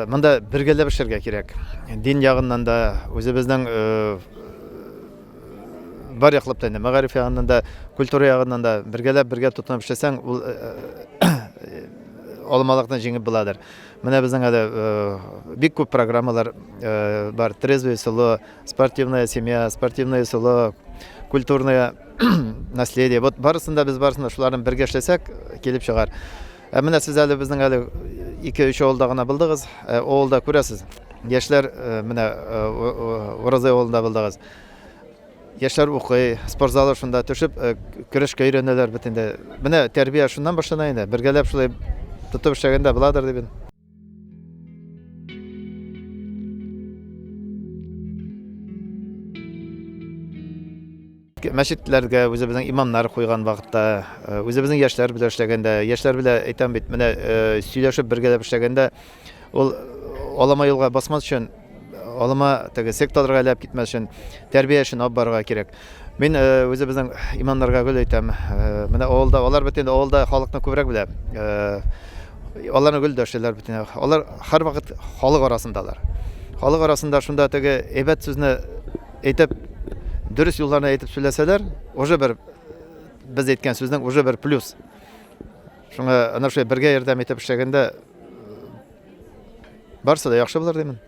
Монда бергәләп эшләргә кирәк. Дин ягыннан да, үзебезнең бар яклап та инде, мәгариф ягыннан да, культура ягыннан да бергәләп бергә тотынып эшләсәң, ул алмалыкны җиңеп буладыр. Менә безнең әле бик күп программалар бар. Трезвое село, спортивная семья, спортивное село, культурное наследие. Вот барысын да без барысын да шуларны бергә эшләсәк, килеп чыгар. Ә менә сез әле безнең әле 2-3 авылда гына булдыгыз. Авылда күрәсез. Яшьләр менә Уразай авылында булдыгыз. Яшьләр укый, спорт залы шунда төшеп, көрәшкә өйрәнәләр бит инде. Менә тәрбия шуннан башлана инде. Бергәләп шулай тотып эшләгәндә буладыр дип. Мәчетләргә үзебезнең имамнар куйган вакытта, үзебезнең яшьләр белән эшләгәндә, яшьләр белән әйтәм бит, менә сөйләшеп бергәләп эшләгәндә, ул алама юлга басмас өчен, алама теге секталарга эләгеп китмәс өчен тәрбия эшен алып барырга кирәк. Мин үзебезнең имамнарга гел әйтәм, менә авылда, алар бит инде авылда халыкны күбрәк белә. Аларны гел дәшәләр бит инде. Алар һәрвакыт халык арасындалар. Халык арасында шунда теге әйбәт сүзне әйтеп, дөрес юлларны әйтеп сөйләсәләр, уже бер без әйткән сүзнең уже бер плюс. Шуңа ана шулай бергә ярдәм итеп эшләгәндә барысы да яхшы булыр димен.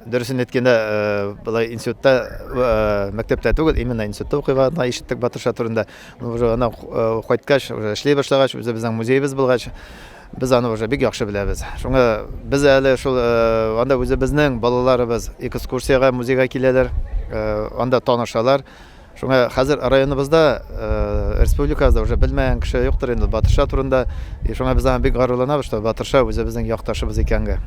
Дөресен әйткәндә, былай институтта, мәктәптә түгел, именно институтта укый вакытында ишеттек Батырша турында. Уже ана кайткач, уже эшли башлагач, үзебезнең музеебыз булгач, без аны уже бик яхшы беләбез. Шуңа без әле шул анда үзебезнең балаларыбыз экскурсиягә музейга киләләр, анда танышалар. Шуңа хәзер районыбызда, республикабызда уже белмәгән кеше юктыр инде Батырша турында. И шуңа без аңа бик горурланабыз, что Батырша үзебезнең якташыбыз икәнгә.